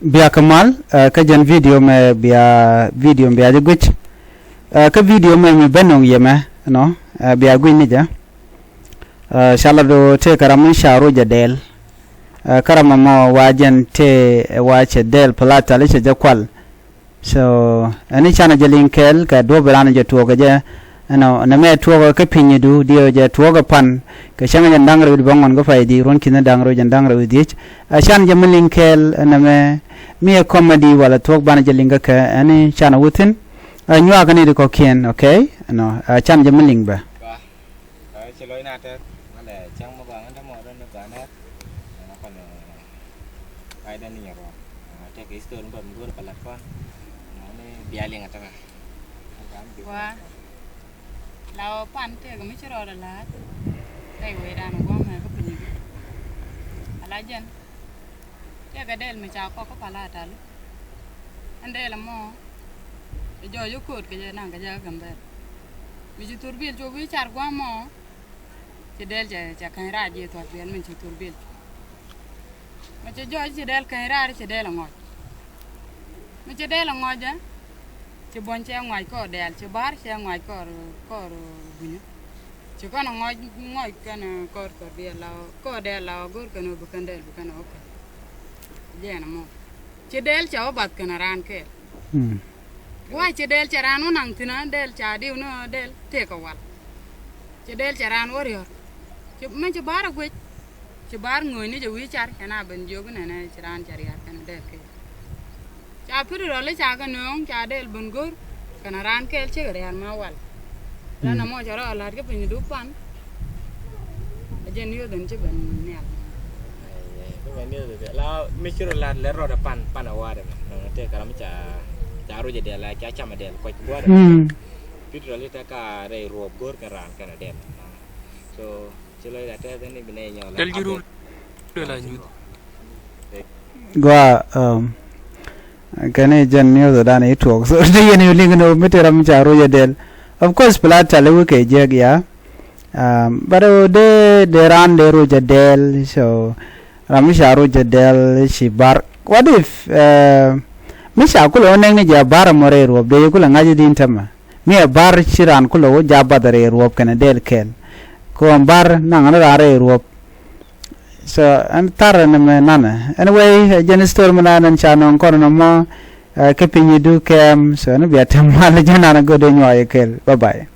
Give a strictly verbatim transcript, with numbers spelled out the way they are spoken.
Bia kɛ mal, ɛ, kä jɛn video mɛ bia video bia jɛ guic. Ɛ, kä video mɛ mi ben nɔŋ yɛ mɛ, nɔ, ɛ, bia guic ni jɛ. Ɛ, ca la do tëë kɛ ram mi ca ruc jɛ dɛɛl. Ɛ, kä ram mɔ wa jɛn tëë wa cɛ dɛɛl pla tal cɛ jɛ kual. So ɛni canɛ jɛ liŋ kɛɛl kɛ duɔ̱p ran jɛ tuɔɔk kɛ jɛ. Ɛnɔ nɛ mɛ tuɔɔk kä piny du diɛ jɛ tuɔɔk kɛ pan kɛ cäŋ jɛ da̱ŋ rɛw di bä ŋuan kä pay di ruɔ̱n ki̱n da̱ŋ rɛw jɛ da̱ŋ rɛw dhiec. Ɛ canɛ jɛ mi liŋ kɛɛl ɛnɛ mɛ mi ɛ comedy wala tuɔɔk banɛ jɛ liŋ kä kɛ ɛni canɛ wuthin. Ɛ nyuak ni di kɔkiɛn, okay? Ɛnɔ ɛ canɛ jɛ mi liŋ bɛ. Ɛ, ci lɔc na tɛth, malɛ cäŋ mi gɔaa ŋän te mɔ rɛn ni gɔaa nɛr. Ɛn a kɔn, ɛ, kac dɛn ni nyɛ ruɔm. Ɛ, tɛk history mi bɛ mi go̱o̱r kɛ lat kɔn. Ɛn a ni bia liŋ a tɛmɛ. Wa, la wä pan tëëk mi ci rɔɔdɛ la̱a̱t. Rɛy wecdan gua̱a̱mɛ kä piny i̱ bi ala jɛn. Tëëkɛ dɛl mi ca kɔk kä pala tal. Ɛn dɛl ɛmɔ cɛ jɔɔc ɛ ko̱o̱t kɛ jɛ naŋ kɛ jɛ kä Gambɛl. Mi ci thurbil cu wi̱i̱ car gua̱a̱mɔ. Ci dɛl cɛ, cɛ käny raar ji̱ thuɔ̱k biɛl min ci thurbil. Mi ci jɔɔc ci dɛl käny raar ci dɛl ɛ ŋɔc. Mi ci dɛl ɛ ŋɔc ɛ. Ci buɔ̱ny cɛ ŋɔc kɔɔr dɛl, ci ba̱r cɛ ŋɔc kɔɔr, kɔɔr bunyä. Ci kɔn ɛ ŋɔc, ŋɔc kɛn kɔɔr kɔɔr bi ɛ la kɔɔr dɛl la go̱r kɛn ɔ bi kɛn dɛl bi kɛn ɔ kɛ. Jɛn ɛmɔ ci dɛl cɛ wä bath kɛn raan kɛɛl. Wa ci dɛl cɛ raan wä naŋ thi̱n a dɛl ca diw ni dɛl tëëkɛ wal. Ci dɛl cɛ raan wä riɔ̱r. Ci mɛ ci ba̱r ɛ guic. Ci ba̱r ŋööny ni jɛ wi̱i̱ car cɛ na ben jiök inɛnɛ ci raan cɛ ria̱r kɛn dɛl kɛɛl. Ca pi̱t rɔl i̱ ca kɛ nööŋ ca dɛl ben go̱r kɛn raan kɛɛl cikɛ ria̱r ma wal. Lɛn ɛmɔ cɛ rɔ la̱t kä piny duk pan. Ɛ jɛn ni ɣöth ɛn ci ben nhial. Kä ben ni ɣöth la mi ci rɔ la̱t lɛr rɔɔdɛ pan pan ɛ wa̱a̱dɛ mɛ tëë kɛ ram ca ca rucɛ dɛl ca cam ɛ dɛl kuac gua̱a̱dɛ. Pi̱t rɔl i̱ te ka rɛy ruɔp go̱r kɛn raan kɛn ɛ dɛl. So ci lɔc la tɛth ni bi nɛ nyɔl. Dɛl ji̱ rul dɛl a nyuth. Gua, um, kɛn i̱ jɛn ni ɣöth dan i̱ tuɔɔk so ni yɛn i̱ liŋ ni mi te ram ca rucɛ dɛl. Of course pla tal i̱ wikɛ jiɛk ya. Um, but dee dee raan dee rucɛ dɛl so ram mi ca rucɛ dɛl ci bar. What if, uh, mi ca kulɛ wä nɛŋ ni jɛ bar mɔ rɛy ruɔp dee kulɛ ŋa̱c i̱ din tämɛ. Mi ɛ bar ci raan kulɛ wä ja bath rɛy ruɔp kɛnɛ dɛl kɛɛl. Kɔn bar naŋ ni raan rɛy ruɔp. So ɛn thar ɛn mɛ nanɛ. Anyway, ɛ jɛn story mi nanɛ ca nɔŋ kɔn nɔmɔ, ɛ, kä piny idu kɛɛm. So ɛn bia tɛm mal jɛn nanɛ go̱dɛ nyuak yɛ kɛɛl. Bye bye.